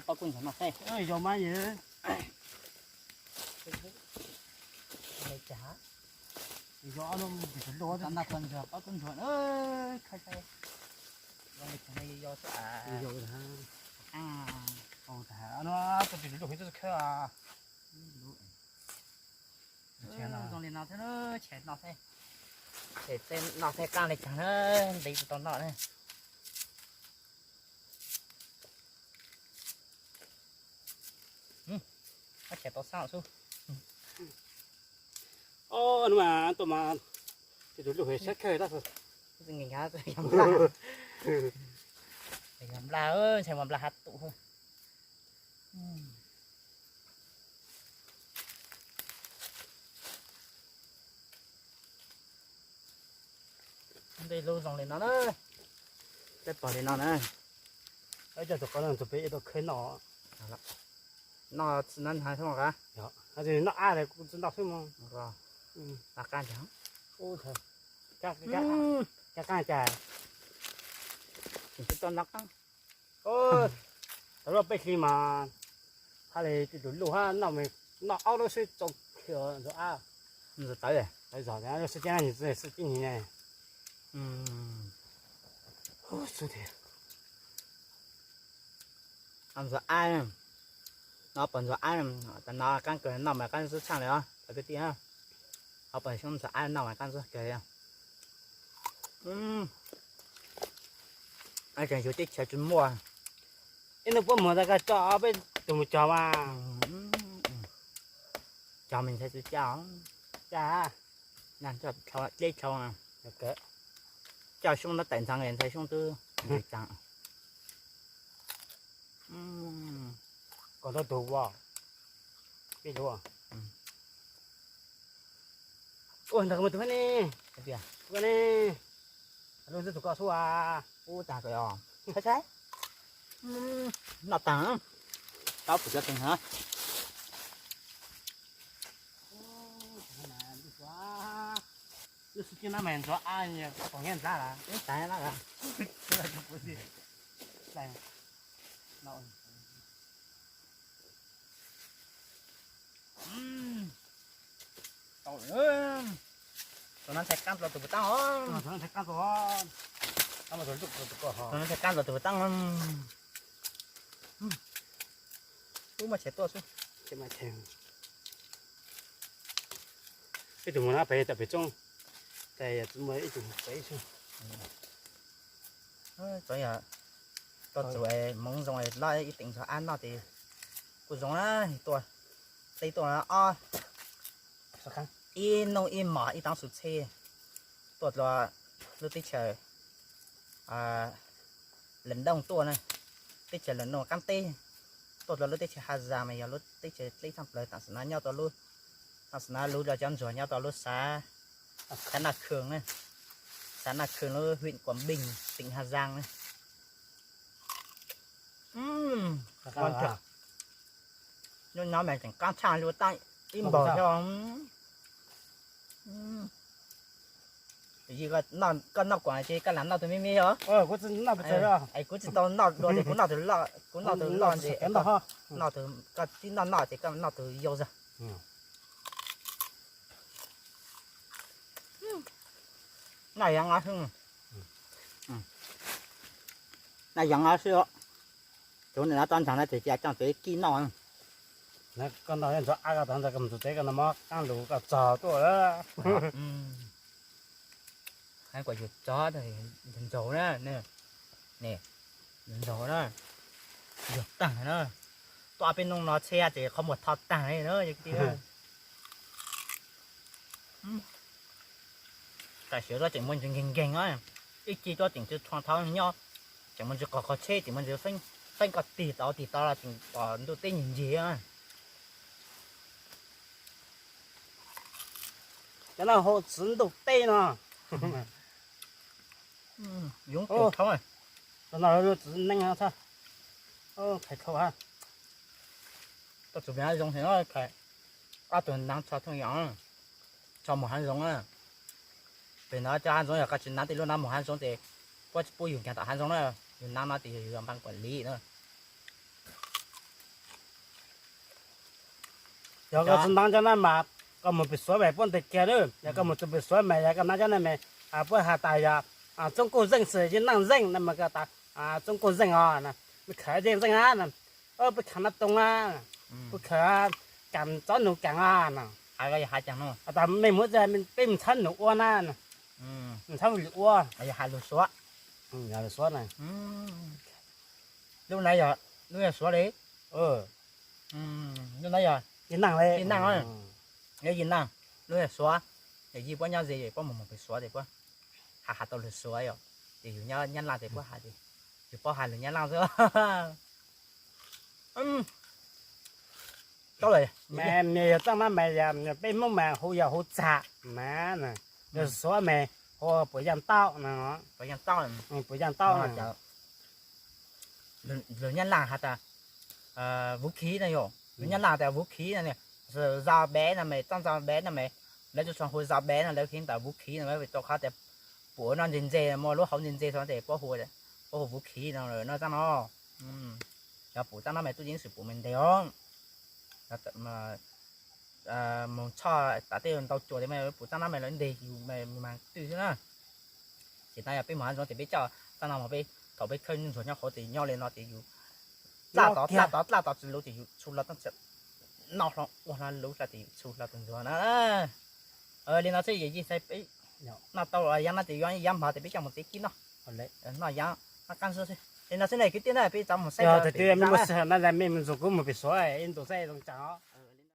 Pob kub ntsuag noj xwb. Yog mas, yog, yog, pob kub ntsuag, pob kub ntsuag, khaib, yog li cas yog xwb. Yog, tus tis lus lus twb khawb. Zoo li no thiab, tshem no xwb, tshem no xwb, qab li cas na, ntev tsis tau noj na. Tshem tau xab xub. Ob hnub mas tuaj mas tus lub hwv sab khawg tab sis yog nplas, yog nplas, ntshai mas nplas hav tum. Ntej lub zoo li no na, peb pom li no na. Coj tus qos no tus peb ib tau khawb noj. Noj txiv nab hnav xwb mas. Noj ab kuv txiv noj xwb mas. Qab ntag. Qab cas. Tsis tau noj qab. Tau lub peb hli mas haj li tus lus hab noj, noj ob lub xwb tau khiv ntxuav ab. Ntxuav tawv, tawv zog lub xwb tib nab nws xwb tib nyi ne. Xwb tias ntxuav ab, no pom ntxuav ab, tas no qab kawg noj mas qab ntxub tshaj li os cov kwv tij. Ho pom xyoob ntxuav ab noj mas qab ntxub kawg li. Tseem yus teb chaws tsis muaj. Ib hnub puab mus tas koj coj peb tus mus cog mas. Cog me ntxhais tsis coj. Coj deb dhau, coj xyoob no taim ntxeev ntxhais xyoob twb ntxeev. Kom tau tus ua, peb lub. Ua ntawd mus tus ne, ua ne, lub twb tus koj xub a. Ub, tag ko, saib saib, noj tag, tau pum cov teeg hov. Lub xub tib nab mas ntxuav ab, pom nyiaj ntxab lawm. Ib tas na. Tus no ntxhais qab dlua tus puas taab os. Tus no ntxhais qab dlua tus puas taab. Ub, muaj tshais tuaj xwb. Ib tug mus no pem tom pem roob, ces yog tsis muaj ib tug pem xwb. Txawm yog tuaj txug Hmoob Zoo loj ib teem ntxuav ab noj ces kuj zoo na. Tuaj, teb tuaj ob, ib nub ib hmos ib taav su txhij tuaj dlua lub teb chaws Lam Dooj tuaj na, teb chaws Lam Dooj qaab teb, tuaj dlua lub teb chaws Haj Zaas mas yog lub teb chaws dleb tshaj plaws tam sim no nyob tau lub, tam sim no lub cov ntsuag nyob tau lub xav, xav Naj Khwm na, xav Naj Khwm lub huyện Quảng Bình, tỉnh Hà Giang na. Nyob no mas tseem qaab tshaj li ua taab ib npaug thiab. Koj noj kuam ces koj lam noj tus me me os. Es kuv tsis tau noj dua ces kuv noj tus loj, kuv noj tus loj ces koj tib noj noj ces koj noj tus yau zog. Noj yeev xwb, noj yeev xwb. Cov niam no toj ntsag no ces cia coj tsev kib noj. Koj noj ntxuav ab koj tau ntawd koj mus txug tsev koj noj mov qaab lug koj txog tuaj lawm. Hais kuas yus txog ntxaug na, ntxaug na, yog taag na, tuaj peb nub no txhia ces qhov muag tho taag li na. Tam sim no tseem muaj ntsis nkeeg nkeeg os, ib ce tuaj tseem tsis tshua thaub nyob, tseem muaj ntsis qog qhov tsheb tseem muaj ntsis feeb koj tig tau tig tau los tseem pom ntuj teb nyiag nyiag. Cov no hu txiv ntuj teb no. Yoov tau thaub, tau no txiv neeb thab, khais khau hab. Koj txug pem hav zoov es no khais, ob tug naav txho thooj yam, txho moog hav zoov na. Pem no cov hav zoov yog koj tsis naav tej lub naav moog hav zoov ces puab tsis pub yug nkaag tom hav zoov na. Yug naav no ces yog yug npaa kuam li na. Yog koj tsis ntaab cov na mas koj mus pem Suav mas puab ntes kiag lawm. Yog koj mus txug pem Suav mas yog koj ntaab cov na mas puab has tas yog Txooj Kuj Zeej xwb, Yeej Naaj Zeej na mas koj tas Txooj Kuj Zeej os, peb khaws Yeej Zeej na, peb khaws nab tooj na, peb khaws kaam tsob num kaam os. Has tas mej mus, peb mus txhawb num ua na, mus txhawb lwm ua. Lug Suav na. Lub na yog, lub yog Suav li. Lub na yog Yeej Naaj, Yeej Naaj, lub yog Suav. Yog yij puab nyob ze puab mus mus pem Suav ces puab has has tau lug Suav yom, ces yus nyob Nyab Laj ces puab has ces yus paub has lug Nyab Laj xwb. Yog txaaj na mas peb Hmoob mas hu yog hu txag mas, yog Suav mas hu puas yaaj tauj no, puas yaaj tauj. Lug Nyab Laj has tas vuv khiv no yom, lug Nyab Laj tas vuv khiv no, zao bev no mas, txaaj zao bev no mas, lawv tsuas hu zao bev no lawv khiv tas vuv khiv no, rau qhov tias puam noj ntse ntse, muaj lub hauv ntse ntse xwb ces puab hu, puab hu vuv khiv no, noj txaaj no. Yog pum txaaj no mas tub yeej xwm pum mas ntev os. Moog tshoj tas tej ntau cuam tes mas pum txaaj no mas lawv ntes yus mas twg xwb na. Ces no yog peb moog hav zoov ces peb coj txaaj no mas peb, thaum peb khawb ntsuag nyob qhuav ces nyob li no ces yus dlaj tod dlaj tod dlaj tod tsis luv ces yus txhu hlo txaaj, noj hlo ua hlo luv hlo ces yus txhu hlo tus ntsuag na. Li no xwb yawm yij, peb noj tau yaab no ces yuav yaab hmov ces peb coj mus txiav kib noj. Noj yaab noj qaab xwb. Li no xwb ne kwv tij na, peb rov mus saib mej mus txug na, mej mus ntxuag kuv mus pem Suav ib ntus saib zoo tsaam os.